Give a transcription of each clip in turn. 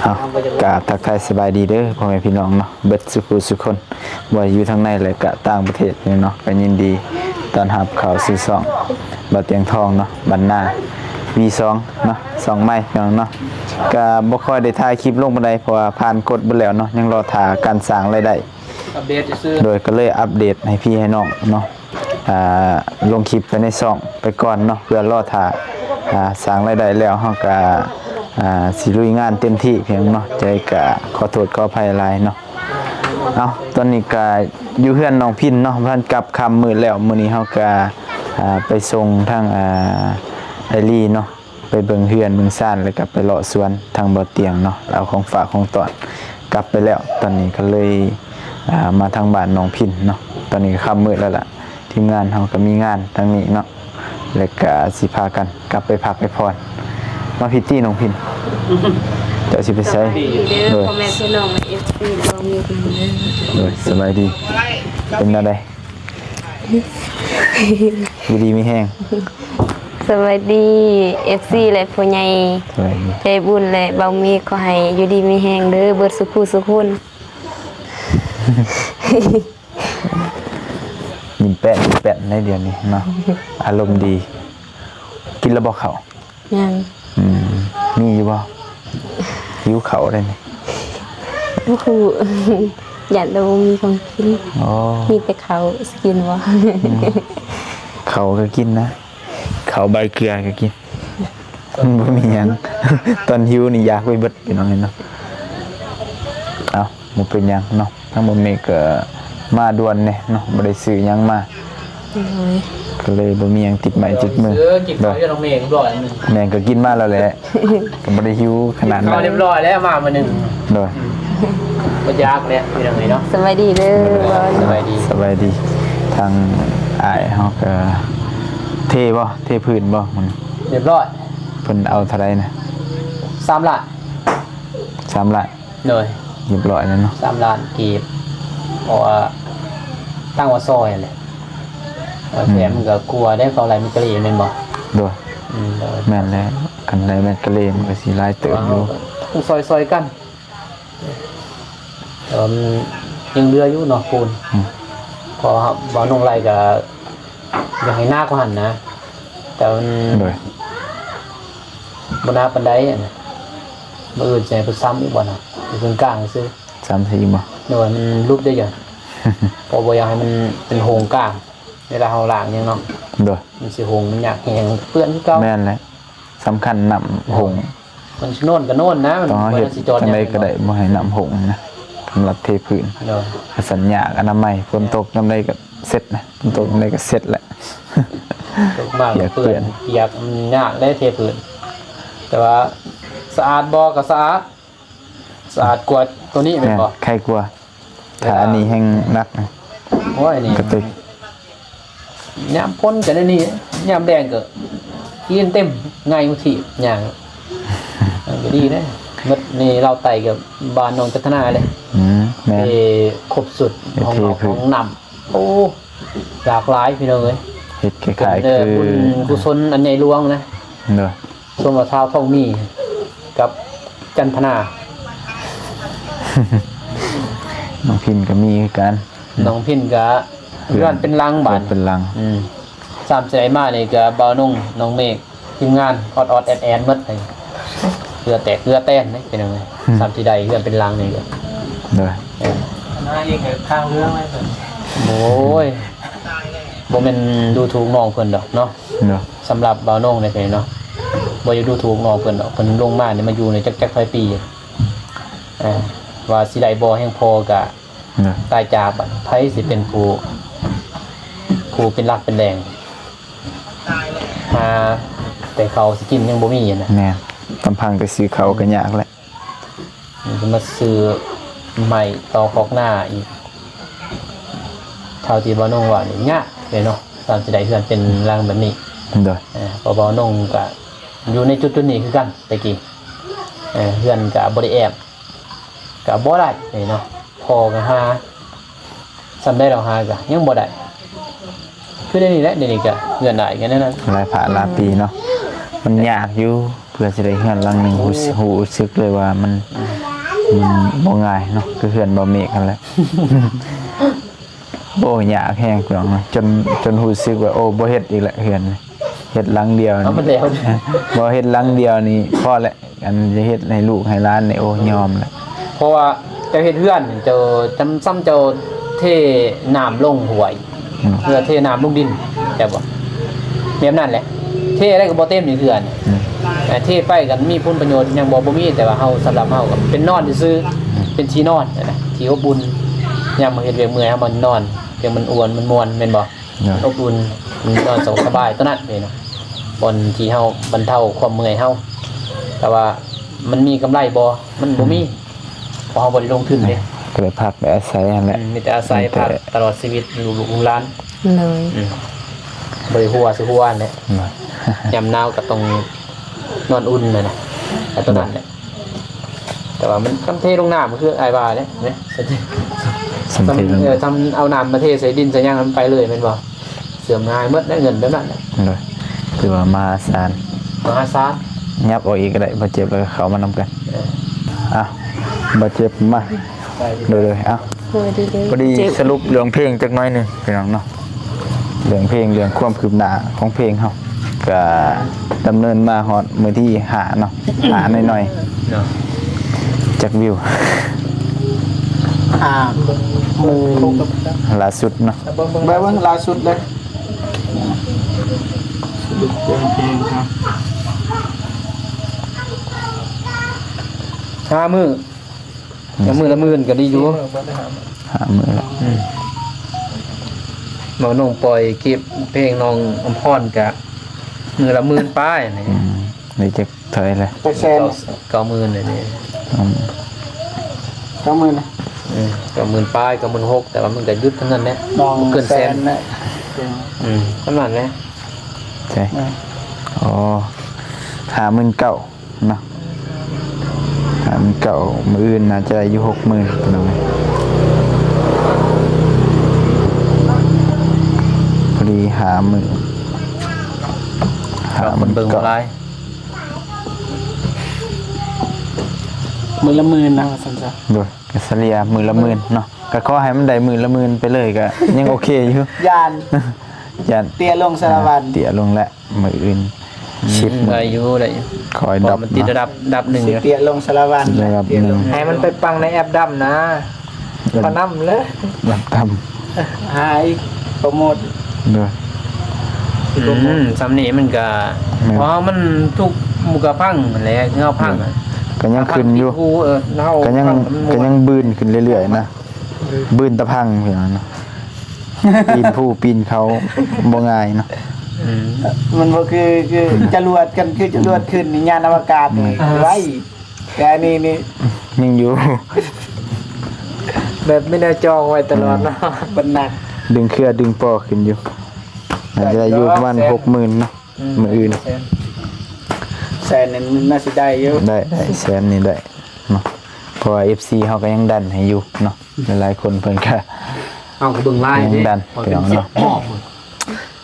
ເອົາ ກະທັກທາຍສະບາຍດີເດີພໍ່ແມ່ພີ່ນ້ອງເນາະ ເບິດສູ່ຜູ້ສູ່ຄົນ ບໍ່ວ່າຢູ່ທາງໃນ ແລະ ກະຕ່າງປະເທດເນາະ ກະຍິນດີຕ້ອນຮັບເຂົ້າສູ່ຊ່ອງບ່າວຕຽງທອງເນາະ ບ້ານນາ ວີສອງເນາະ ຊ່ອງໃໝ່ພີ່ນ້ອງເນາະ ກະບໍ່ຄ່ອຍໄດ້ຖ່າຍຄລິບລົງປານໃດ ເພາະວ່າຜ່ານກົດເບິດແລ້ວເນາະ ຍັງລໍຖ້າການສ້າງລາຍໄດ້ ອັບເດດຊື່ໆ ໂດຍ ກະເລີຍອັບເດດໃຫ້ພີ່ໃຫ້ນ້ອງເນາະ ອ່າ ລົງຄລິບໄປໃນຊ່ອງໄປກ່ອນເນາະ ເພື່ອລໍຖ້າ ອ່າ ສ້າງລາຍໄດ້ແລ້ວ ເຮົາກະ ອ່າ ຊິລຸຍງານເຕັມທີ່ພຽງເນາະ ຈັ່ງໃດກະຂໍໂທດຂໍອະໄພຫຼາຍເນາະ. ເອົາ ຕອນນີ້ກະຢູ່ເຮືອນນ້ອງພິນເນາະ ພັນກັບຄ່ຳມືດແລ້ວ ມື້ນີ້ເຮົາກະ ອ່າ ໄປສົ່ງທາງ ອ່າ ອ້າຍລີເນາະ ໄປເບິ່ງເຮືອນເບິ່ງຊານ ແລ້ວກໍໄປເລາະສວນທາງບໍ່ຕຽງເນາະ ເອົາຂອງຝາກຂອງຕ້ອນກັບໄປແລ້ວ ຕອນນີ້ກໍເລີຍ ອ່າ ມາທາງບ້ານນ້ອງພິນເນາະ ຕອນນີ້ກໍຄ່ຳມືດແລ້ວລະ ທີມງານເຮົາກໍມີງານທາງນີ້ເນາະ ແລ້ວກໍຊິພາກັນກັບໄປພັກໄປຜ່ອນ ມາພີ້ຕິນ້ອງພິນ ເຈົ້າຊິໄປໃສ? ສະບາຍດີເດີ ໂດຍ ພໍ່ແມ່ພີ່ນ້ອງ ເອັຟຊີ ເຮົາມີເດີ ໂດຍ ສະບາຍດີ ເປັນແນວໃດ? ຢູ່ດີມີແຮງ ສະບາຍດີ ເອັຟຊີ ແລະ ຜູ້ໃຫຍ່ ສະບາຍດີ ໃຈບຸນ ແລະ ບ່າວມີ ຂໍໃຫ້ຢູ່ດີມີແຮງເດີ ເບິດສູ່ຜູ້ສູ່ຄົນ ຍິ້ມແປ້ນ ຍິ້ມແປ້ນໃນດຽວນີ້ເນາະ ອາລົມດີ ກິນແລ້ວບໍ່ເຂົ້າ? ຍັງ ອືມ ມີຢູ່ບໍ່? ຫິວເຂົ້າໄດ໋ນີ້ ບໍ່ຮູ້ ຢ້ານແຕ່ບໍ່ມີຂອງກິນ ອໍ ມີແຕ່ເຂົ້າ ຊິກິນບໍ່? ອືມ ເຂົ້າກໍກິນນະ ເຂົ້າໃບເກືອກໍກິນ ມັນບໍ່ມີຫຍັງ ຕອນຫິວນີ້ຢາກໄປເບິດ ພີ່ນ້ອງເອີຍເນາະ ເອົ້າ ບໍ່ເປັນຫຍັງເນາະ ທາງບໍ່ເມກກໍມາດ່ວນແດ່ເນາະ ບໍ່ໄດ້ຊື້ຫຍັງມາ ໂດຍ ກໍເລີຍບໍ່ມີຫຍັງຕິດໄມ້ຕິດມື ຊື້ກິນເຂົ້າຢູ່ນ້ອງເມກ ຮ້ອຍໜຶ່ງ ແມ່ນ ກໍກິນມາແລ້ວແຫຼະ ກໍບໍ່ໄດ້ຫິວຂະໜາດນັ້ນ ກິນເຂົ້າຮຽບຮ້ອຍແລ້ວ ມາມື້ໜຶ່ງ ໂດຍ ອືມ ບໍ່ຢາກແລ້ວ ພີ່ນ້ອງເອີຍເນາະ ສະບາຍດີເດີ ສະບາຍດີ ສະບາຍດີ ທາງອ້າຍເຮົາກໍເທບໍ່ ເທພື້ນບໍ່ ຮຽບຮ້ອຍ ເພິ່ນເອົາເທົ່າໃດນະ? ສາມລ້ານ ສາມລ້ານ ໂດຍ ຮຽບຮ້ອຍແລ້ວເນາະ ສາມລ້ານກີບ ເພາະວ່າຕັ້ງວ່າຊອຍຫັ້ນແຫຼະ ວ່າແຖມ ອືມ ມັນກໍກວ່າໄດ້ ເຂົາໄລ່ແມັດກະເລແມ່ນບໍ່? ໂດຍ ອືມ ໂດຍ ແມ່ນແລ້ວ ຄັນໄລ່ແມັດກະເລມັນກໍຊິຫຼາຍເຕີບຢູ່ ເຮົາກໍຕ້ອງຊ່ອຍໆກັນ ແຕ່ວ່າມັນຍັງເຫຼືອຢູ່ເນາະ ປູນ ອືມ ເພາະວ່າບ່າວນົງໄລ່ກໍຢາກໃຫ້ໜັກກວ່າຫັ້ນນະ ແຕ່ວ່າມັນ ໂດຍ ບໍ່ໜັກປານໃດຫັ້ນນະ ມື້ອື່ນຊິໃຫ້ເພິ່ນຊຳອີກບໍ່ນະ ຢູ່ເຄິ່ງກາງຊື່ ຊຳໃສ່ອີກບໍ່? ໂດຍ ມັນຫຼຸບໄດ້ຢູ່ ເພາະບໍ່ຢາກໃຫ້ມັນເປັນໂຮງກາງ ເວລາເຮົາລ້າງຫຍັງເນາະ ໂດຍ ມັນຊິໂຮງ ມັນຍາກແຮງ ເປື້ອນຄືເກົ່າ ແມ່ນແຫຼະ ສຳຄັນນ້ຳໂຮງ ມັນຊິໂນນກໍໂນນນະ ຕ້ອງເຮັດຈັ່ງໃດກໍໄດ້ ບໍ່ໃຫ້ນ້ຳໂຮງນະ ສຳລັບເທພື້ນ ໂດຍ ຄັນສັນຍາກອະນາໄມ ຝົນຕົກຍາມໃດກໍເສັດນະ ຝົນຕົກຍາມໃດກໍເສັດແຫຼະ ຕົກມາກໍເປື້ອນ ປຽກ ມັນຍາກເດ້ເທພື້ນ ແຕ່ວ່າສະອາດບໍ່ ກໍສະອາດ ສະອາດກວ່າໂຕນີ້ແມ່ນບໍ່? ແມ່ນ ໄຄກວ່າ ແລ້ວກໍ ຖ້າອັນນີ້ແຮ່ງໜັກນະ ໂອ້ຍ ນີ້ ກະຕິກ ຍາມຝົນກໍແນວນີ້ ຍາມແລ້ງກໍຂີ້ດິນເຕັມ ໄງ່ຢູ່ທີ່ຍ່າງ ມັນກໍດີເດ້ ໝົດນີ້ລາວໃຕ້ກັບບ້ານນ້ອງຈັນທະນາເດ້ ອືມ ແມ່ນ ເອີ ຄົບຊຸດ ເຮັດ ຫ້ອງນອກ ທີ່ ຫ້ອງນ້ຳ ໂອ້ ຫຼາກຫຼາຍພີ່ນ້ອງເອີຍ ເຮັດຄ້າຍໆ ເອີ ຄື ບຸນກຸສົນອັນໃຫຍ່ຫຼວງນະ ໂດຍ ສົມວ່າຊາວທອງມີກັບຈັນທະນາ ນ້ອງພິນກໍມີຄືກັນ ນ້ອງພິນກໍເຮືອນເປັນຫຼັງບາດ ເຮືອນເປັນຫຼັງ ອືມ ສາມຊິໄດ້ມານີ້ກໍບ່າວນົງ ນ້ອງເມກ ທີມງານອອດໆແອດໆໝົດ ເຫື່ອແຕກເຫື່ອແຕນເດ້ ເປັນຫຍັງໄງ ອືມ ສາມຊິໄດ້ເຮືອນເປັນຫຼັງນີ້ກໍ ໂດຍ ເອີ ມາອີກກໍທາງເລື່ອງເລີຍ ໂອ້ຍ ບໍ່ແມ່ນດູຖູກນ້ອງເພິ່ນດອກເນາະ ເນາະ ສຳລັບບ່າວນົງນີ້ເນາະ ບໍ່ຢາກດູຖູກນ້ອງເພິ່ນດອກ ເພິ່ນລົງມານີ້ ມາຢູ່ນີ້ຈັກ ຈັກຫຼາຍປີ ເອີ ວ່າຊິໄດ້ບໍ່ ແຮງພໍກະ ເນາະ ຕາຍຈາກ ບັດໃຜຊິເປັນຜູ້ ຜູ້ເປັນຫຼັກເປັນແຫຼ່ງ ຫາແຕ່ເຂົ້າຊິກິນຍັງບໍ່ມີນະ ແມ່ນ ລຳພັງແຕ່ຊື້ເຂົ້າກໍຍາກແລ້ວ ຍັງຊິມາຊື້ໄມ້ຕໍ່ຄອກນາອີກ ເທົ່າທີ່ບ່າວນົງວ່ານີ້ຍາກເດ້ເນາະ ກວ່າຊິໄດ້ເຮືອນເປັນຫຼັງແບບນີ້ ໂດຍ ເອີ ເພາະບ່າວນົງກະຢູ່ໃນຈຸດໆນີ້ຄືກັນແຕ່ກີ້ ເອີ ເຮືອນກະບໍ່ໄດ້ແອບ ກະບໍ່ໄດ້ເນາະ ພໍກໍຫາ ສ່ຳໃດລາວຫາກໍຍັງບໍ່ໄດ້ ຄືໃນນີ້ແຫຼະ ໃນນີ້ກໍເຮືອນອ້າຍກໍແນວນັ້ນ ຫຼາຍພາລາປີເນາະ ມັນຍາກຢູ່ ເພື່ອຊິໄດ້ເຮືອນຫຼັງໜຶ່ງ ຮູ້ສຶກ ຮູ້ສຶກເລີຍວ່າມັນ ມັນບໍ່ງ່າຍເນາະ ຄືເຮືອນບ່າວເມກຫັ້ນແຫຼະ. ໂອ້ ຍາກແຮງ ພີ່ນ້ອງເນາະ ຈົນ ຈົນຮູ້ສຶກວ່າ ໂອ້ ບໍ່ເຮັດອີກແຫຼະເຮືອນ ເຮັດຫຼັງດຽວ ເອົາມັນແລ້ວ ບໍ່ ເຮັດຫຼັງດຽວນີ້ພໍແຫຼະ ອັນຈະເຮັດໃຫ້ລູກໃຫ້ຫຼານນີ້ ໂອ້ ຍອມແຫຼະ. ເພາະວ່າເຈົ້າເຮັດເຮືອນ ເຈົ້າ ສ່ຳ ສ່ຳເຈົ້າເທນ້ຳລົງຫ້ວຍ ອືມ ເພື່ອເທນ້ຳລົງດິນ ແມ່ນບໍ່? ແບບນັ້ນແຫຼະ ເທໄດ້ກໍບໍ່ເຕັມນີ້ເທື່ອ ອືມ ເອີ ເທໄປກໍມີຜົນປະໂຫຍດຫຍັງບໍ່? ບໍ່ມີ ແຕ່ວ່າເຮົາ ສຳລັບເຮົາກໍເປັນນອນຊື່ໆ ອືມ ເປັນທີ່ນອນນະ ທີ່ອົບອຸ່ນ ຍາມເຮົາເຮັດວຽກເມື່ອຍ ເຮົາມານອນ ພຽງມັນອ້ວນ ມັນມ່ວນ ແມ່ນບໍ່? ໂດຍ ອົບອຸ່ນ ມັນນອນສະ ສະບາຍຕົວນັ້ນເດ້ເນາະ ບ່ອນທີ່ເຮົາບັນເທົາຄວາມເມື່ອຍເຮົາ. ແຕ່ວ່າມັນມີກຳໄລບໍ່? ມັນບໍ່ມີ ອືມ ເພາະເຮົາບໍ່ໄດ້ລົງທຶນເດ້ ກໍໄດ້ພັກໄດ້ອາໄສຫັ້ນແຫຼະ ອືມ ມີແຕ່ອາໄສ ມີແຕ່ ພັກຕະຫຼອດຊີວິດ ລູກໆຫຼານ ໂດຍ ອືມ ບໍ່ໄດ້ຫົວຊິຫົວຫັ້ນແຫຼະ ໂດຍ ຍາມໜາວກໍຕ້ອງນອນອຸ່ນຫັ້ນນະ ກໍຕົວນັ້ນແຫຼະ. ແຕ່ວ່າມັນ ຄັນເທລົງນ້ຳ ຄືອ້າຍວ່າແຫຼະ ແມ່ນ ເອີ ທຳເອົານ້ຳມາເທໃສ່ດິນໃສ່ຫຍັງ ມັນໄປເລີຍແມ່ນບໍ່? ເສື່ອມຫາຍໝົດໄດ໋ ເງິນແບບນັ້ນນະ ໂດຍ ຖືວ່າມະຫາສານ ມະຫາສານ ຫຍັບອອກອີກກໍໄດ້ ບໍ່ເຈັບ ແລ້ວກໍເຂົ້າມານຳກັນ ເອີ ອ່ະ ບໍ່ເຈັບ ມາ ໂດຍໆ ເອົາ ສະຫຼຸບເລື່ອງເພງຈັກໜ້ອຍໜຶ່ງ ພີ່ນ້ອງເນາະ. ເລື່ອງເພງ ເລື່ອງຄວາມຄືບໜ້າຂອງເພງເຮົາ ກະດຳເນີນມາຮອດມື້ທີຫ້າເນາະ ຫ້າໜ້ອຍໆ ເນາະ ຈັກວິວ? ຫ້າໝື່ນ ລ່າສຸດເນາະ ເບິ່ງ ເບິ່ງລ່າສຸດເລີຍ ສະຫຼຸບເລື່ອງເພງເຮົາ ຫ້າມື້ ອືມ ມື້ລະໝື່ນກໍດີຢູ່ ຫ້າມື້ລະ ອືມ ນ້ອງປ່ອຍຄລິບເພງນ້ອງອຳພອນກະມື້ລະໝື່ນປາຍນີ້ ອືມ ໄດ້ຈັກເທົ່າໃດລະ? ຈັກແສນ ເກົ້າ ເກົ້າໝື່ນນີ້ ອືມ ເກົ້າໝື່ນ ອືມ ເກົ້າໝື່ນປາຍ ເກົ້າໝື່ນຫົກ ແຕ່ວ່າມັນກໍຢຸດເທົ່ານັ້ນແຫຼະ ບໍ່ເກີນແສນ ແສນນະ ອືມ ປະມານນັ້ນແຫຼະ ໃຊ່ ອືມ ອໍ ຫ້າໝື່ນເກົ້າ ເນາະ ອັນເກົ່າ ມື້ອື່ນໜ້າຈະໄດ້ຢູ່ຫົກໝື່ນ ພີ່ນ້ອງເອີຍ ພໍດີຫ້າໝື່ນ ຫ້າໝື່ນ ຄົນເບິ່ງບໍ່ຫຼາຍ ມື້ລະໝື່ນນະ ວ່າຊັ້ນຊະ ໂດຍ ກໍສະເລ່ຍມື້ລະໝື່ນເນາະ ກໍຂໍໃຫ້ມັນໄດ້ມື້ລະໝື່ນໄປເລີຍ ກໍຍັງໂອເຄຢູ່ ຢ້ານ ຢ້ານ ເຕ້ຍລົງສາລະວັນ ເຕ້ຍລົງແລ້ວ. ມື້ອື່ນ ອືມ ສິບ ໄດ້ຢູ່ ໄດ້ຢູ່ ຄ່ອຍດັບ ມັນຕິດລະດັບ ດັບໜຶ່ງ ຊິເຕ້ຍລົງສາລະວັນ ລະດັບໜຶ່ງ ໃຫ້ມັນໄປປັງໃນແອັບດຳນະ ເອີ ພະນຳເລີຍ ແອັບດຳ ຫາຍໂປຣໂມດ ເດີ ອືມ ສ່ຳນີ້ມັນກະ ແມ່ນ ເພາະມັນທຸກໝູ່ກະພັງຫັ້ນແຫຼະ ຄືເຮົາພັງ ແມ່ນ ກະຍັງຂຶ້ນຢູ່ ເອີ ເຮົາ ກະຍັງ ກະຍັງບືນຂຶ້ນເລື້ອຍໆນະ ບືນຕາພັງ ພີ່ນ້ອງເນາະ ປີນພູປີນເຂົາບໍ່ງ່າຍເນາະ ອືມ ມັນບໍ່ຄື ຄື ອືມ ຈະລວດກັນ ຄືຈະລວດຂຶ້ນນີ້ ຍານອະວະກາດນີ້ ອ່າ ໄວ ແຕ່ອັນນີ້ນີ້ ຍັງຢູ່ ແບບມີແນວຈອງໄວ້ຕະຫຼອດເນາະ ອືມ ມັນໜັກ ດຶງເຄືອດຶງປໍຂຶ້ນຢູ່ ໜ້າຈະໄດ້ຢູ່ປະມານ ແສນ ຫົກໝື່ນເນາະ ອືມ ມື້ອື່ນ ແສນ ແສນນີ້ໜ້າຊິໄດ້ຢູ່ ໄດ້ ໄດ້ ແສນນີ້ໄດ້ເນາະ ເພາະວ່າເອັຟຊີເຮົາກໍຍັງດັນໃຫ້ຢູ່ເນາະ ຫຼາຍໆຄົນເພິ່ນກະ ເຮົາກໍເບິ່ງຫຼາຍເດ້ ຍັງດັນ ເພິ່ນເນາະ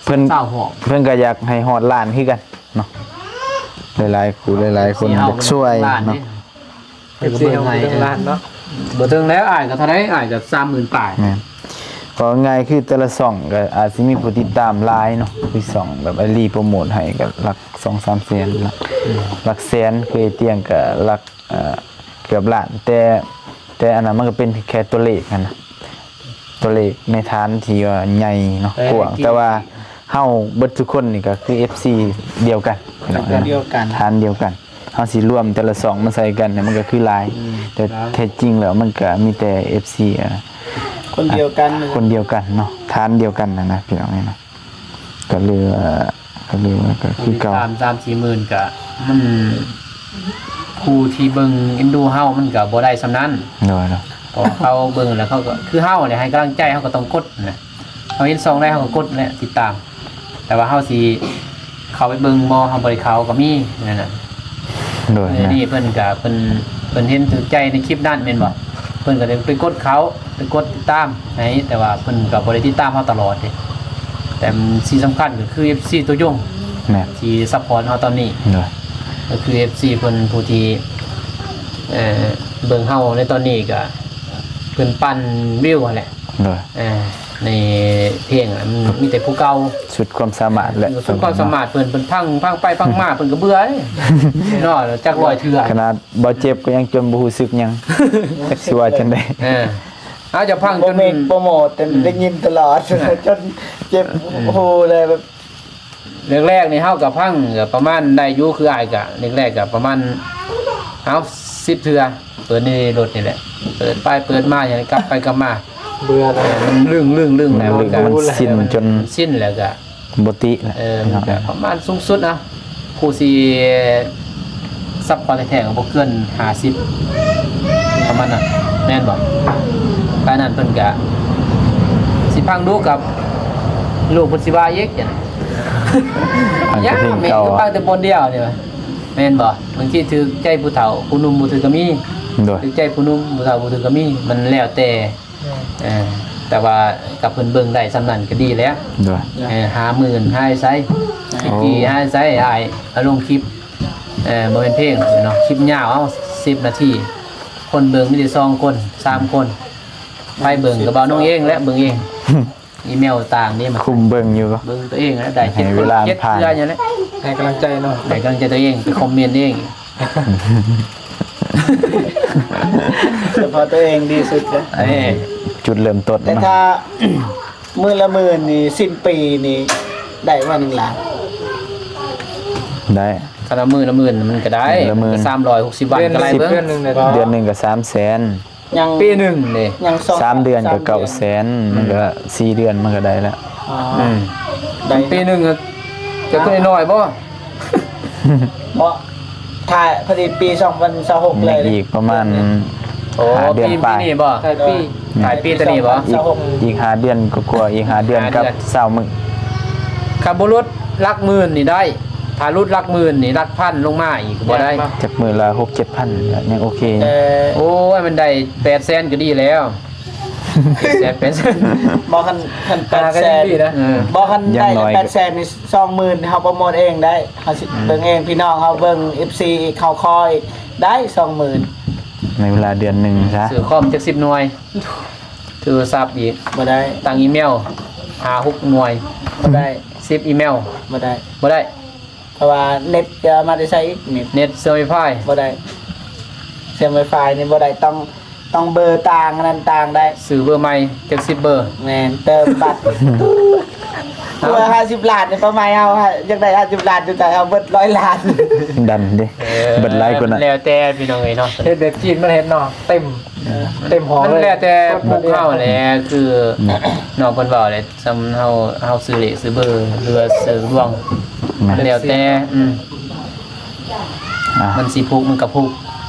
ເພິ່ນ ຊາວຮອບ ເພິ່ນກໍຢາກໃຫ້ຮອດລ້ານຄືກັນເນາະ ຫຼາຍໆຄູ່ຫຼາຍໆຄົນ ເອັຟຊີເຮົາ ຢາກຊ່ວຍເນາະ ເພິ່ນກໍເບິ່ງຫຼາຍ ເອີ ບໍ່ເຖິງແລ້ວ ອ້າຍກໍເທົ່າໃດ ອ້າຍກໍສາມໝື່ນປາຍ ແມ່ນ ເວົ້າງ່າຍຄືແຕ່ລະຊ່ອງກໍອາດຊິມີຜູ້ຕິດຕາມຫຼາຍເນາະ ຄືຊ່ອງແບບອາລີໂປຣໂມດໃຫ້ກໍຫຼັກສອງສາມແສນ ຫຼັກ ອືມ ຫຼັກແສນ ຄືໄອ້ຕຽງກໍຫຼັກ ເອີ ເກືອບລ້ານ ແຕ່ ແຕ່ອັນນັ້ນມັນກໍເປັນແຄ່ຕົວເລກຫັ້ນນະ ຕົວເລກໃນຖານທີ່ວ່າໃຫຍ່ເນາະ ເອີ ກວ້າງ ແຕ່ວ່າເຮົາເບິດທຸກຄົນນີ້ກໍຄືເອັຟຊີດຽວກັນ ເນາະ ດຽວກັນ ຖານດຽວກັນ ເຮົາຊິລວມແຕ່ລະຊ່ອງມາໃສ່ກັນນີ້ ມັນກໍຄືຫຼາຍ ອືມ ແຕ່ ຫຼາຍ ແທ້ຈິງແລ້ວມັນກໍມີແຕ່ເອັຟຊີ ອ່າ ຄົນດຽວກັນ ຄົນດຽວກັນເນາະ ຖານດຽວກັນຫັ້ນນະ ພີ່ນ້ອງເອີຍເນາະ ກໍເຫຼືອ ກໍເຫຼືອ ກໍຄືເກົ່າ ຕາມສາມສີ່ໝື່ນ ກໍມັນ ຜູ້ທີ່ເບິ່ງເອັນດູເຮົາມັນກໍບໍ່ໄດ້ສ່ຳນັ້ນ ໂດຍ ໂດຍ ເພາະເຂົາເບິ່ງແລ້ວເຂົາກໍ ຄືເຮົາແຫຼະ ໃຫ້ກຳລັງໃຈເຮົາກໍຕ້ອງກົດນະ ເຮົາເຫັນຊ່ອງໃດເຮົາກໍກົດແຫຼະ ຕິດຕາມ ແຕ່ວ່າເຮົາຊິເຂົ້າໄປເບິ່ງບໍ່ ເຮົາບໍ່ໄດ້ເຂົ້າກໍມີ ນັ້ນນະ ໂດຍ ເອີ ນີ້ເພິ່ນກໍ ເພິ່ນ ເພິ່ນເຫັນຖືກໃຈໃນຄລິບນັ້ນແມ່ນບໍ່ ເພິ່ນກໍໄດ້ໄປກົດເຂົ້າ ໄປກົດຕິດຕາມໃຫ້ ແຕ່ວ່າເພິ່ນກໍບໍ່ໄດ້ຕິດຕາມເຮົາຕະຫຼອດເດ້ ແຕ່ສິ່ງສຳຄັນກໍຄືເອັຟຊີຕັວຍົງ ແມ່ນ ທີ່ຊັບພອດເຮົາຕອນນີ້ ໂດຍ ກໍຄືເອັຟຊີເພິ່ນ ຜູ້ທີ່ ເອີ ເບິ່ງເຮົາໃນຕອນນີ້ ກໍເພິ່ນປັ່ນວິວຫັ້ນແຫຼະ ໂດຍ ເອີ ໃນເພງ ອະ ມັນມີແຕ່ຜູ້ເກົ່າ ສຸດຄວາມສາມາດແຫຼະ ເອີ ສຸດຄວາມສາມາດເພິ່ນ ເພິ່ນຟັງ ຟັງໄປຟັງມາ ເພິ່ນກໍເບື່ອເດ້ເນາະ ຈັກຮ້ອຍເທື່ອ ຂະໜາດບໍ່ເຈັບກໍຍັງຈົນບໍ່ຮູ້ສຶກຫຍັງ ຈັກຊິວ່າຈັ່ງໃດ ເອີ ອາດຈະຟັງຈົນ ບໍ່ແມ່ນໂປຣໂມດ ແຕ່ ອືມ ໄດ້ຍິນຕະຫຼອດ ອືມ ຈົນເຈັບ ອືມ ຫູເລີຍແບບ ແລກໆນີ້ເຮົາກໍຟັງກໍປະມານໄດ້ຢູ່ ຄືອ້າຍກໍແລກໆກໍປະມານ ເອົາ ສິບເທື່ອ ເປີດໃນລົດນີ້ແຫຼະ ເປີດໄປເປີດມາ ຫຍັງກັບໄປກັບມາ ເບື່ອແລ້ວ ມັນລຶ້ງໆໆແລ້ວ ມັນລຶ້ງ ມັນຊິນຈົນ ຊິນແລ້ວກໍ ບໍ່ຕິແຫຼະ ເອີ ມັນກໍປະມານສູງສຸດເນາະ ຜູ້ຊິຊັບພອດແທ້ໆກໍບໍ່ເກີນຫ້າສິບ ປະມານນັ້ນ ແມ່ນບໍ່? ປານນັ້ນເພິ່ນກະຊິຟັງດູກັບລູກເພິ່ນຊິວ່າອີກ ຢ້ານແມ່ນກໍຟັງແຕ່ບ່ອນດຽວນີ້ ແມ່ນບໍ່? ບາງທີຖືກໃຈຜູ້ເຖົ້າ ຜູ້ໜຸ່ມບໍ່ຖືກກໍມີ ໂດຍ ຖືກໃຈຜູ້ໜຸ່ມ ຜູ້ເຖົ້າບໍ່ຖືກກໍມີ ມັນແລ້ວແຕ່ ແມ່ນ ເອີ ແຕ່ວ່າກັບເພິ່ນເບິ່ງໄດ້ສ່ຳນັ້ນກໍດີແລ້ວ ໂດຍ ເອີ ຫ້າໝື່ນ ຫາໃສ ໂອ້ ກີ້ ຫາໃສ ອ້າຍ ເອົາລົງຄລິບ ເອີ ບໍ່ແມ່ນເພງເນາະ ຄລິບຍາວ ເອົາ ສິບນາທີ ຄົນເບິ່ງມີແຕ່ສອງຄົນ ສາມຄົນ ໃຜເບິ່ງກໍບ່າວນ້ອງເອງແຫຼະ ເບິ່ງເອງ ອີເມວຕ່າງນີ້ ມາຄຸມເບິ່ງຢູ່ ເບິ່ງຕົວເອງແຫຼະ ໄດ້ເຈັດຄົນ ເຈັດເທື່ອນີ້ແຫຼະ ໃຫ້ກຳລັງໃຈເນາະ ໃຫ້ກຳລັງໃຈຕົວເອງ ໄປຄອມເມັນເອງ ສະເພາະຕົວເອງດີສຸດເດ້ ເອີ ຈຸດເລີ່ມຕົ້ນ ແຕ່ຖ້າມື້ລະໝື່ນນີ້ ສິ້ນປີນີ້ ໄດ້ບໍ່ ໜຶ່ງລ້ານ? ໄດ້ ຄັນວ່າມື້ລະໝື່ນມັນກໍໄດ້ ມື້ລະໝື່ນ ສາມຮ້ອຍຫົກສິບວັນກໍໄດ້ເບິ່ງ ເດືອນໜຶ່ງກໍສາມແສນ ຍັງ ປີໜຶ່ງເດ້ ຍັງສອງ ສາມເດືອນກໍເກົ້າແສນ ມັນກໍສີ່ເດືອນມັນກໍໄດ້ແລ້ວ ອໍ ອືມ ໄດ້ ປີໜຶ່ງກໍ ຈະຄືນ້ອຍບໍ່? ເພາະ ຖ້າພໍດີປີສອງພັນຊາວຫົກເລີຍ ອີກປະມານ ໂອ້ ຫ້າເດືອນປາຍ ປີນີ້ບໍ່? ທ້າຍປີ ທ້າຍປີຕົວນີ້ບໍ່? ອີກ ອີກຫ້າເດືອນກວ່າໆ ອີກຫ້າເດືອນກັບຊາວມື້ ຄັນບໍ່ຫຼຸດຫຼັກໝື່ນນີ້ໄດ້ ຖ້າຫຼຸດຫຼັກໝື່ນນີ້ ຫຼັກພັນລົງມາອີກບໍ່ໄດ້ ຈັກມື້ລະຫົກເຈັດພັນ ຍັງໂອເຄ ໂອ້ຍ ມັນໄດ້ແປດແສນກໍດີແລ້ວ ແປດແສນ ແປດແສນ ບໍ່ ຄັນ ຄັນແປດແສນ ເອີ ບໍ່ ຄັນໄດ້ແປດແສນນີ້ ສອງໝື່ນ ເຮົາໂປຣໂມດເອງໄດ້ ເຮົາຊິ ອືມ ເບິ່ງເອງ ພີ່ນ້ອງເຮົາເບິ່ງ ເອັຟຊີ ເຂົ້າຄໍອີກ ໄດ້ສອງໝື່ນ ໃນເວລາເດືອນໜຶ່ງຊະ ຊື້ຄອມຈັກສິບໜ່ວຍ ໂທລະສັບອີກ ບໍ່ໄດ້ ຕັ້ງອີເມວ ຫ້າຫົກໜ່ວຍ ບໍ່ໄດ້ ສິບອີເມວ ບໍ່ໄດ້ ບໍ່ໄດ້ ເພາະວ່າເນັດຈະເອົາມາແຕ່ໃສອີກ ເນັດ ເນັດເຊື່ອມໄວຟາຍ ບໍ່ໄດ້ ເຊື່ອມໄວຟາຍນີ້ບໍ່ໄດ້ ຕ້ອງ ຕ້ອງເບີຕ່າງ ອັນນັ້ນຕ່າງໄດ້ ຊື້ເບີໃໝ່ຈັກສິບເບີ ແມ່ນ ເຕີມບັດ ເພື່ອຫ້າສິບລ້ານນີ້ ເປົ້າໝາຍເຮົາ ຢາກໄດ້ຫ້າສິບລ້ານ ແຕ່ເຮົາເບິດຮ້ອຍລ້ານ ດັນເດ້ ເອີ ເບິດຫຼາຍກວ່ານັ້ນ ແລ້ວແຕ່ພີ່ນ້ອງເອີຍເນາະ ເຮັດແບບຈີນມັນເຮັດເນາະ ເຕັມ ເອີ ເຕັມຫໍເລີຍ ມັນແລ້ວແຕ່ປຸກເຮົາແຫຼະ ຄື ອືມ ນ້ອງເພິ່ນເວົ້າແຫຼະ ສ່ຳເຮົາ ເຮົາຊື້ເລກຊື້ເບີ ຫຼືວ່າຊື້ດວງ ແມ່ນ ແລ້ວແຕ່ ອືມ ອ່າ ມັນຊິພຸກມັນກໍພຸກ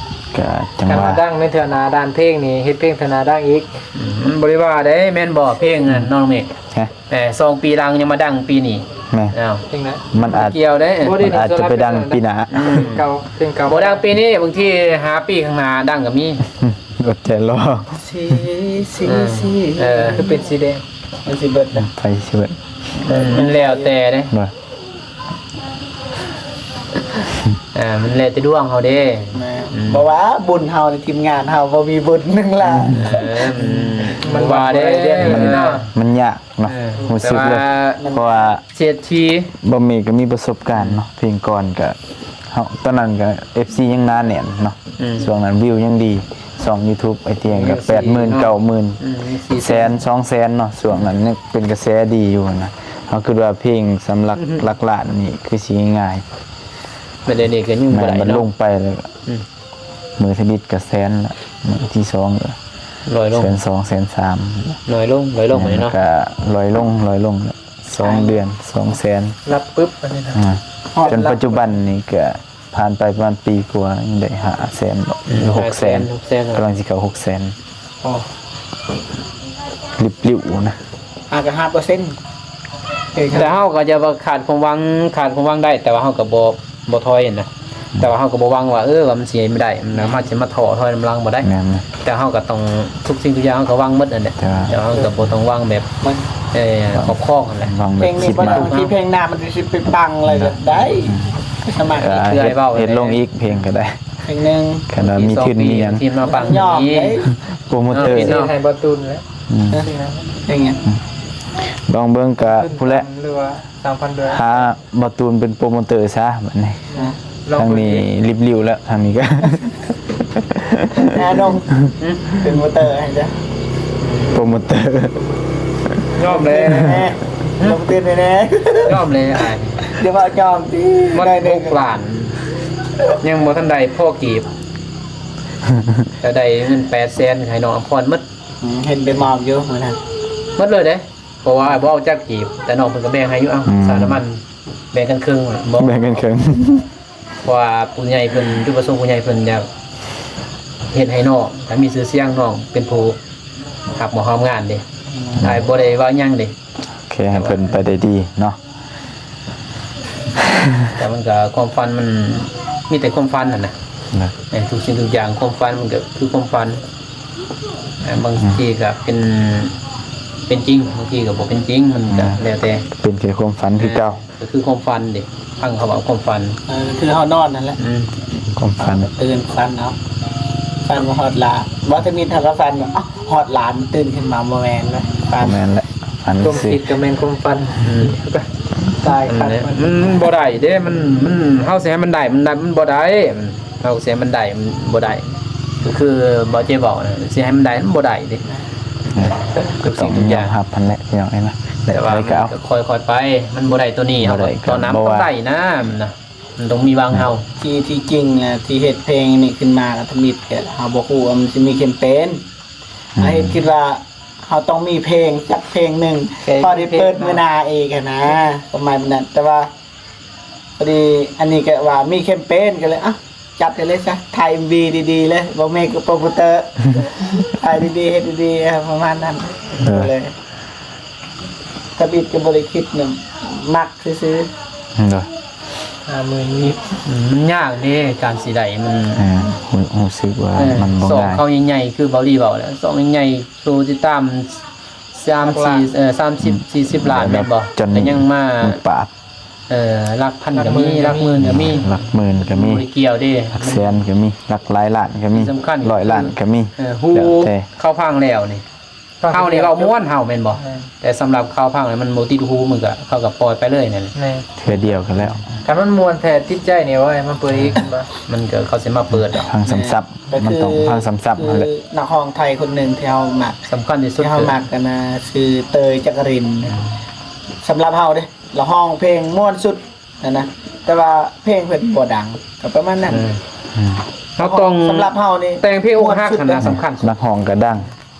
ກໍຈັ່ງວ່າ ຄັນວ່າດັງໃນເທື່ອໜ້າດ້ານເພງນີ້ ເຮັດເພງເທື່ອໜ້າດັງອີກ ອືມ ມັນບໍ່ໄດ້ວ່າເດ້ ແມ່ນບໍ່ ເພງນັ້ນ ອືມ ນ້ອງເມກ ຮະ ເອີ ສອງປີຫຼັງຍັງມາດັງປີນີ້ ແມ່ນ ອ້າວ ເພງນະ ມັນອາດ ບໍ່ໄດ້ ມັນອາດຈະໄປດັງປີໜ້າ ອືມ ເກົ່າ ເພງເກົ່າ ບໍ່ດັງປີນີ້ ບາງທີຫ້າປີຂ້າງໜ້າດັງກໍມີ ອືມ ອົດໃຈລໍ ສີ ສີ ເອີ ສີ ເອີ ຄືເປັນສີແດງ ມັນຊິເບິດນະ ໄຟຊິເບິດ ອືມ ມັນແລ້ວແຕ່ເດ້ ບໍ່ ອ່າ ມັນແລ້ວແຕ່ດວງເຮົາເດ້ ແມ່ນ ອືມ ບໍ່ວ່າບຸນເຮົາໃນທີມງານເຮົາບໍ່ມີບຸນໜຶ່ງລ້ານ ເອີ ມັນ ມັນວ່າເດ້ ມັນ ມັນຍາກເນາະ ເອີ ຮູ້ສຶກເລີຍ ແຕ່ວ່າ ເພາະວ່າເສດຖີ ບໍ່ມີກໍມີປະສົບການເນາະ ເພງກ່ອນກໍ ເຮົາ ຕອນນັ້ນກໍເອັຟຊີຍັງໜາແໜ້ນເນາະ ອືມ ຊ່ວງນັ້ນວິວຍັງດີ ຊ່ອງຢູທູບອ້າຍຕຽງກໍແປດໝື່ນ ເກົ້າໝື່ນ ອືມ ແສນ ສອງແສນເນາະ ຊ່ວງນັ້ນຍັງເປັນກະແສດີຢູ່ນະ ເຮົາຄິດວ່າເພງສຳລັບ ອືມ ຫຼັກລ້ານນີ້ຄືຊິງ່າຍ ແມ່ນ ດຽວນີ້ກໍຍັງບໍ່ໄດ້ເນາະ ແມ່ນ ມັນລົງໄປແລ້ວ ອືມ ມື້ທຳອິດກໍແສນລະ ມື້ທີສອງກໍ ລອຍລົງ ແສນສອງ ແສນສາມ ລອຍລົງ ລອຍລົງ ແມ່ນ ເນາະ ກໍລອຍລົງ ລອຍລົງ ສອງເດືອນ ສອງແສນ ຮັບປຶບ ອັນນີ້ນະ ອ່າ ຮອດ ຈົນປັດຈຸບັນນີ້ກໍຜ່ານໄປປະມານປີກວ່າ ຍັງໄດ້ຫ້າແສນບໍ່ ອືມ ຫຼື ຫົກແສນ ຫ້າແສນ ຫົກແສນ ກຳລັງຊິເຂົ້າຫົກແສນ ອໍ ລິບໆນະ ຫາກໍຫ້າເປີເຊັນ ແຕ່ເຮົາກໍຈະວ່າຂາດຄວາມຫວັງ ຂາດຄວາມຫວັງໄດ້ ແຕ່ວ່າເຮົາກໍບໍ່ ບໍ່ຖອຍນະ ແຕ່ວ່າເຮົາກໍບໍ່ຫວັງວ່າ ເອີ ວ່າມັນຊິເຮັດບໍ່ໄດ້ ມັນ ມັນຊິມາທໍ້ຖອຍນຳຫຼັງບໍ່ໄດ້ ແມ່ນ ແຕ່ເຮົາກໍຕ້ອງ ທຸກສິ່ງທຸກຢ່າງເຮົາກໍຫວັງໝົດນັ້ນແຫຼະ ແຕ່ວ່າ ແຕ່ວ່າເຮົາກໍບໍ່ຕ້ອງຫວັງແບບ ມັນ ເອີ ຄອບຄອງຫັ້ນແຫຼະ ວາງແບບ ເພງນີ້ ຄິດ ບໍ່ ມາ ບາງທີເພງໜ້າມັນຊິໄປປັງເລີຍກໍໄດ້ ອືມ ສາມາດ ເອີ ເຮັດ ເຮັດລົງອີກເພງກໍໄດ້ ເພງໜຶ່ງ ຄັນວ່າມີທຶນມີຫຍັງ ທີ່ມາປັງ ຍອມເດ້ ໂປຣໂມເຕີ ເອີ ເຮັດໃຫ້ບໍ່ຕູນແຫຼະ ອືມ ເພງຫຍັງ ລອງເບິ່ງກະພຸ້ນແຫຼະ ຫຼືວ່າ ສາມພັນໂດລາ ຫາບໍ່ຕູນເປັນໂປຣໂມເຕີຊະບັດນີ້ ອືມ ທາງນີ້ລິບຫຼິວແລ້ວ ທາງນີ້ກໍ ແອດົງ ເປັນໂປຣໂມເຕີໃຫ້ເດີ້ ໂປຣໂມເຕີ ຍອມແລ້ວ ແນ່ ລົງທຶນແນ່ ຍອມແລ້ວອ້າຍ ຢ່າວ່າຍອມຕິ ໝົດ ໄດ້ ຫົກລ້ານ ຍັງບໍ່ທັນໄດ້ພໍກີບ ແຕ່ໄດ້ເງິນແປດແສນໃຫ້ນ້ອງອຳພອນໝົດ ອືມ ເຫັນໄປມອບຢູ່ມື້ນັ້ນ ໝົດເລີຍເດ້ ເພາະວ່າບໍ່ເອົາຈັກກີບ ແຕ່ນ້ອງເພິ່ນກໍແບ່ງໃຫ້ຢູ່ ເອົ້າ ອືມ ຄ່ານ້ຳມັນແບ່ງກັນເຄິ່ງ ບໍ່ ແບ່ງກັນເຄິ່ງ ເພາະວ່າຜູ້ໃຫຍ່ເພິ່ນ ຈຸດປະສົງຜູ້ໃຫຍ່ເພິ່ນຢາກເຮັດໃຫ້ນ້ອງ ໃຫ້ມີຊື່ສຽງ ນ້ອງເປັນຜູ້ຮັບມອບງານເດ້ ອືມ ອ້າຍບໍ່ໄດ້ວ່າຫຍັງເດ້ ແຄ່ໃຫ້ເພິ່ນໄປໄດ້ດີເນາະ ແຕ່ມັນກໍ ຄວາມຝັນມັນມີແຕ່ຄວາມຝັນຫັ້ນນະ ນະ ໃນທຸກສິ່ງທຸກຢ່າງ ຄວາມຝັນມັນກໍຄືຄວາມຝັນ ອ່າ ບາງ ອືມ ທີກໍເປັນ ເປັນຈິງ ບາງທີກໍບໍ່ເປັນຈິງ ມັນກໍ ອືມ ແລ້ວແຕ່ ເປັນແຄ່ຄວາມຝັນຄືເກົ່າ ອ່າ ກໍຄືຄວາມຝັນເດ້ ຟັງເຂົາເວົ້າຄວາມຝັນ ເອີ ຄືເຮົານອນນັ້ນແຫຼະ ອືມ ຄວາມຝັນ ນອນກໍຕື່ນ ຝັນເອົາ ຝັນວ່າຮອດຫຼານ ບໍ່ທຳອິດເຮົາກໍຝັນວ່າ ອ້າວ ຮອດຫຼານ ຕື່ນຂຶ້ນມາ ບໍ່ແມ່ນເລີຍ ຝັນ ບໍ່ແມ່ນແຫຼະ ຝັນ ຄວາມຄິດກໍແມ່ນຄວາມຝັນ ອືມ ຕາຍຄັກ ມັນ ມັນບໍ່ໄດ້ເດ້ ມັນ ມັນ ເຮົາຊິໃຫ້ມັນໄດ້ ມັນໄດ້ ມັນບໍ່ໄດ້ ເຮົາຊິໃຫ້ມັນໄດ້ ມັນບໍ່ໄດ້ ກໍຄືບ່າວເຈ້ເວົ້ານະ ຊິໃຫ້ມັນໄດ້ ມັນບໍ່ໄດ້ເດ້ ເອີ ກໍຕ້ອງຍອມຮັບຫັ້ນແຫຼະ ພີ່ນ້ອງເອີຍນະ ແຕ່ວ່າມັນກໍຄ່ອຍໆໄປ ມັນບໍ່ໄດ້ໂຕນີ້ ເຮົາກໍຕອນນັ້ນມັນຕ້ອງໄດ້ນະ ມັນນະ ມັນຕ້ອງມີຫວັງເຮົາ ທີ່ ທີ່ຈິງນະ ທີ່ເຮັດເພງນີ້ຂຶ້ນມາກໍທຳອິດ ກໍເຮົາບໍ່ຮູ້ວ່າມັນຊິມີແຄມເປນ ອືມ ເຮົາເຮັດຄິດວ່າເຮົາຕ້ອງມີເພງຈັກເພງໜຶ່ງ ກໍ ພໍໄດ້ເປີດມື້ໜ້າອີກຫັ້ນນະ ປະມານນັ້ນ ແຕ່ວ່າ ພໍດີອັນນີ້ກໍວ່າມີແຄມເປນກໍເລີຍ ເອົ້າ ຈັດໃຫ້ເລີຍຊະ ຖ່າຍເອັມວີດີໆເລີຍ ບໍ່ແມ່ນກໍໂປຣໂມເຕີ ຖ່າຍດີໆ ເຮັດດີໆ ເອີ ປະມານນັ້ນ ເອີ ກໍເລີຍ ທຳອິດກໍບໍ່ໄດ້ຄິດນຳ ມັກຊື່ໆ ໂດຍ ຫ້າໝື່ນ ອືມ ມັນຍາກເດ້ ການຊິໄດ້ມັນ ເອີ ຮູ້ ຮູ້ສຶກວ່າ ເອີ ມັນບໍ່ງ່າຍ ຊ່ອງເຂົາໃຫຍ່ໆ ຄືເບົາລີເວົ້າແຫຼະ ຊ່ອງໃຫຍ່ໆ ໂຕຕິດຕາມ ສາມ ສີ່ ເອີ ສາມສິບ ສີ່ສິບລ້ານແມ່ນບໍ່ ກໍຍັງມາ ເອີ ຫຼັກພັນກໍມີ ຫຼັກໝື່ນກໍມີ ຫຼັກໝື່ນກໍມີ ບໍ່ໄດ້ກ່ຽວເດ້ ຫຼັກແສນກໍມີ ຫຼັກຫຼາຍລ້ານກໍມີ ສຳຄັນ ຮ້ອຍລ້ານກໍມີ ເອີ ຮູ້ ແລ້ວແຕ່ ເຂົາຟັງແລ້ວນີ້ ເຮົານີ້ເວົ້າມ່ວນເຮົາແມ່ນບໍ່ ແຕ່ສຳລັບເຂົາຟັງແລ້ວມັນບໍ່ຕິດຫູ ມັນກໍ ເຂົາກໍປ່ອຍໄປເລີຍນັ້ນແຫຼະ ແມ່ນ ເທື່ອດຽວກໍແລ້ວ ຄັນມັນມ່ວນແທ້ຕິດໃຈນີ້ ໂອ້ຍ ມາເປີດອີກ ມັນກໍ ເຂົາຊິມາເປີດດອກ ຟັງຊ້ຳໆ ມັນຕ້ອງຟັງຊ້ຳໆ ນັ້ນແຫຼະ ນັກຮ້ອງໄທຄົນໜຶ່ງທີ່ເຮົາມັກ ສຳຄັນທີ່ສຸດ ທີ່ເຮົາມັກຫັ້ນນະ ຊື່ເຕີຍ ຈັກກະລິນ ສຳລັບເຮົາເດ້ ລາວຮ້ອງເພງມ່ວນສຸດຫັ້ນນະ ແຕ່ວ່າເພງເພິ່ນບໍ່ດັງ ກໍປະມານນັ້ນ ເອີ ເຮົາຕ້ອງ ສຳລັບເຮົານີ້ ແຕ່ງເພງອົກຫັກຫັ້ນນະ ສຳຄັນ ນັກຮ້ອງກໍດັງ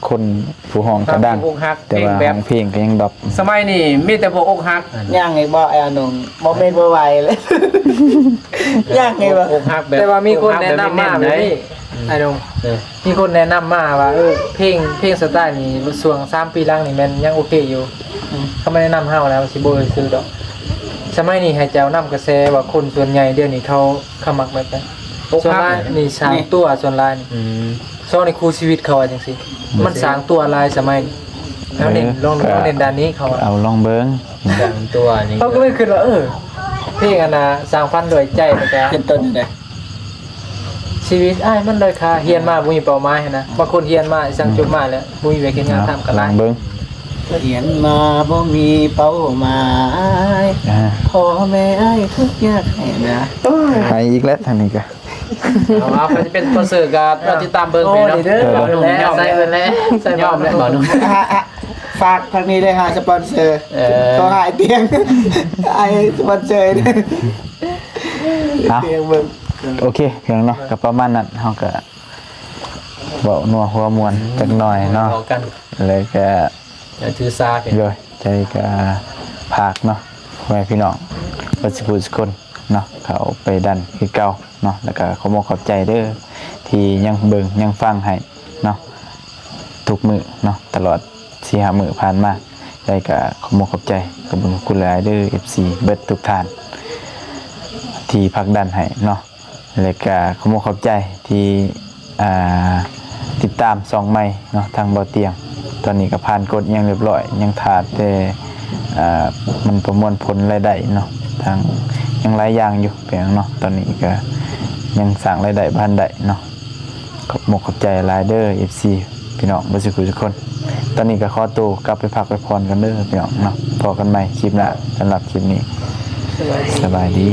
ຄົນຜູ້ຮ້ອງກໍດັງ ແຕ່ວ່າຮ້ອງເພງກໍຍັງດອບ ສະໄໝນີ້ມີແຕ່ພວກອົກຫັກ ຍັງອີກບໍ່ ອ້າຍອານົງ ບໍ່ແມ່ນບໍ່ໄຫວເລີຍ ຍັງອີກບໍ່ ອົກຫັກແບບ ແຕ່ວ່າມີຄົນແນະນຳມາແບບນີ້ ອືມ ອ້າຍນົງ ເອີ ມີຄົນແນະນຳມາວ່າ ເອີ ເພງ ເພງສະໄຕນີ້ ຊ່ວງສາມປີຫຼັງນີ້ແມ່ນຍັງໂອເຄຢູ່ ອືມ ເຂົາມາແນະນຳເຮົານະ ຊິບໍ່ເອີ່ຍຊື່ດອກ ສະໄໝນີ້ໃຫ້ເຈົ້ານຳກະແສວ່າຄົນສ່ວນໃຫຍ່ດຽວນີ້ເຂົາ ເຂົາມັກແບບໃດ ອົກຫັກ ສ່ວນຫຼາຍນີ້ສ້າງຕົວ ສ່ວນຫຼາຍນີ້ ອືມ ຊ່ວງໃນຄູ່ຊີວິດເຂົາວ່າຈັ່ງຊີ້ ມັນສ້າງຕົວຫຼາຍສະໄໝນີ້ ເຮົາເນັ້ນ ເອີ ລອງ ລອງເນັ້ນດ້ານນີ້ເຂົາວ່າ ເອົາລອງເບິ່ງ ສ້າງຕົວນີ້ ເຂົາກໍເລີຍຄິດວ່າ ເອີ ເພງອັນນ່າ ສ້າງຝັນດ້ວຍໃຈ ແລ້ວກໍ ເປັນຕົ້ນຈັ່ງໃດ ຊີວິດອ້າຍມັນດ້ອຍຄ່າ ຮຽນມາບໍ່ມີເປົ້າໝາຍຫັ້ນນະ ບາງຄົນຮຽນມາ ສັ່ງຈົບມາແລ້ວ ບໍ່ມີວຽກເຮັດງານທຳກໍຫຼາຍ ລອງເບິ່ງ ຮຽນມາບໍ່ມີເປົ້າໝາຍ ອ່າ ພໍ່ແມ່ອ້າຍທຸກຍາກໄຮ້ນາ ໄຫ້ອີກແລ້ວທາງນີ້ກໍ ເອົາ ເອົາ ໃຜຊິເປັນສະປອນເຊີກໍ ອ່າ ຕິດຕາມເບິ່ງເນາະ ໂອ້ ນີ້ເດີ ເອີ ບ່າວໜຸ່ມ ຍອມ ໃສ່ເບິ່ງແລ້ວ ໃສ່ເບິ່ງແລ້ວ ຍອມແລ້ວ ບ່າວໜຸ່ມ ອ່ະ ອ່ະ ຝາກທາງນີ້ເດີ ຫາສະປອນເຊີ ເອີ ໂທຫາອ້າຍຕຽງ ອ້າຍສະປອນເຊີ ເອົາ ຕຽງເບິ່ງ ໂອເຄ ພີ່ນ້ອງເນາະ ກໍປະມານນັ້ນ ເຮົາກໍເວົ້ານົວຫົວມ່ວນຈັກໜ້ອຍເນາະ ເວົ້າກັນ ແລ້ວກໍ ຢ່າຖືສາ ໂດຍ ໃຈກໍຝາກເນາະ ພໍ່ແມ່ພີ່ນ້ອງເບິດສຸຜູ້ສຸຄົນເນາະ ເຂົ້າໄປດັນຄືເກົ່າເນາະ ແລ້ວກໍຂໍຂອບໃຈເດີ ທີ່ຍັງເບິ່ງຍັງຟັງໃຫ້ເນາະ ທຸກມື້ເນາະ ຕະຫຼອດສີ່ຫ້າມື້ຜ່ານມາ ໃຈກໍຂໍຂອບໃຈ ຂອບຄຸນຫຼາຍເດີ ເອັຟຊີ ເບິດທຸກທ່ານ ທີ່ຜັກດັນໃຫ້ເນາະ ແລະກະຂອບອົກຂອບໃຈທີ່ ອ່າ ຕິດຕາມຊ່ອງໃໝ່ເນາະ ທາງບໍ່ຕຽງ ຕອນນີ້ກໍຜ່ານກົດຫຍັງຮຽບຮ້ອຍ ຍັງຖ້າແຕ່ ອ່າ ມັນປະມວນຜົນລາຍໄດ້ເນາະ ທາງ ຍັງຫຼາຍຢ່າງຢູ່ ເປັນຫຍັງເນາະ ຕອນນີ້ກໍຍັງສ້າງລາຍໄດ້ບໍ່ທັນໄດ້ເນາະ. ຂອບມຸກຂອບໃຈຫຼາຍເດີ ເອັຟຊີ ພີ່ນ້ອງເບິດສູ່ຜູ້ສູ່ຄົນ. ຕອນນີ້ກໍຂໍໂຕກັບໄປພັກໄປຜ່ອນກັນເດີພີ່ນ້ອງເນາະ. ພໍ້ກັນໃໝ່ຄລິບໜ້າ. ສຳລັບຄລິບນີ້ ສະບາຍດີ.